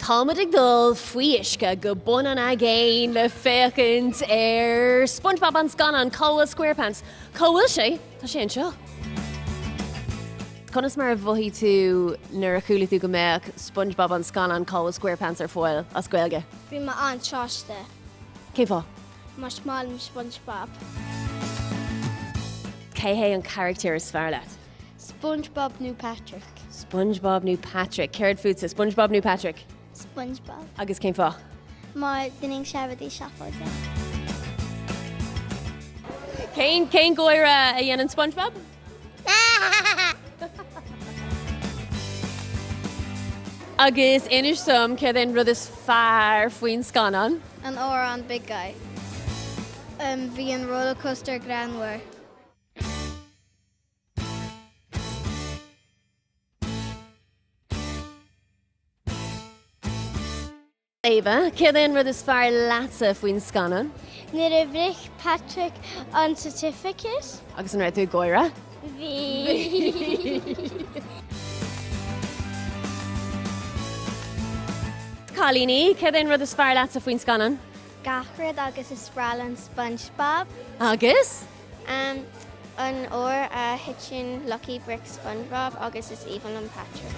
Táimid ag dul faoi uisce go bun an aigéin le féachaint ar SpongeBob an scannán, Cá bhfuil SquarePants? Cá bhfuil sé? Tá sé anseo. Conas mar a mhothaigh tú nuair a chuala tú go mbeadh SpongeBob an scannán, Cá bhfuil SquarePants ar fáil as Gaeilge? Bhí mé an-sásta. Cén fáth? Mar is maith liom SpongeBob. Cé hé an carachtar is fearr leat? SpongeBob nó Patrick. SpongeBob nó Patrick? Céard fútsa, SpongeBob nó Patrick? SpongeBob. Agus cén fáth? Mar déanann sé rudaí seafóide. Cén cén gáire a dhéanann SpongeBob? Agus inis dom céard é an rud is fearr faoin scannán? An amhrán Big Guy. Bhí an rollercoaster greannmhar. Ava, céard é an rud is fearr leatsa faoin scannán? Nuair a bhris Patrick an certificate. Agus an raibh tú ag gáire? Bhí. Cailíní, céard é an rud is fearr leatsa faoin scannán? Gach rud agus is breá liom SpongeBob. Agus? An uair a thiteann Lucky Brick SpongeBob agus is aoibhinn liom Patrick.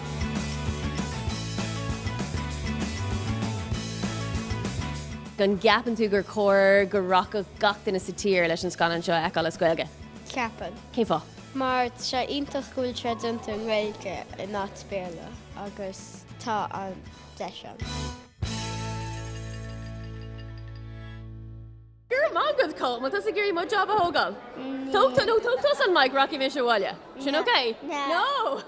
An gceapann tú gur chóir go rachadh gach duine sa tír leis an scannán seo a fheiceáil as Gaeilge? Ceapaim. Cén fáth? Mar tá sé iontach go bhfuil sé déanta i nGaeilge in áit Béarla agus tá an deis ann. Go raibh maith agat, Colm. An bhfuil tusa ag iarraidh mo job a thógáil? Tóg, nó tóg tusa an mic, rachaidh mise abhaile. Sin ok? No. No!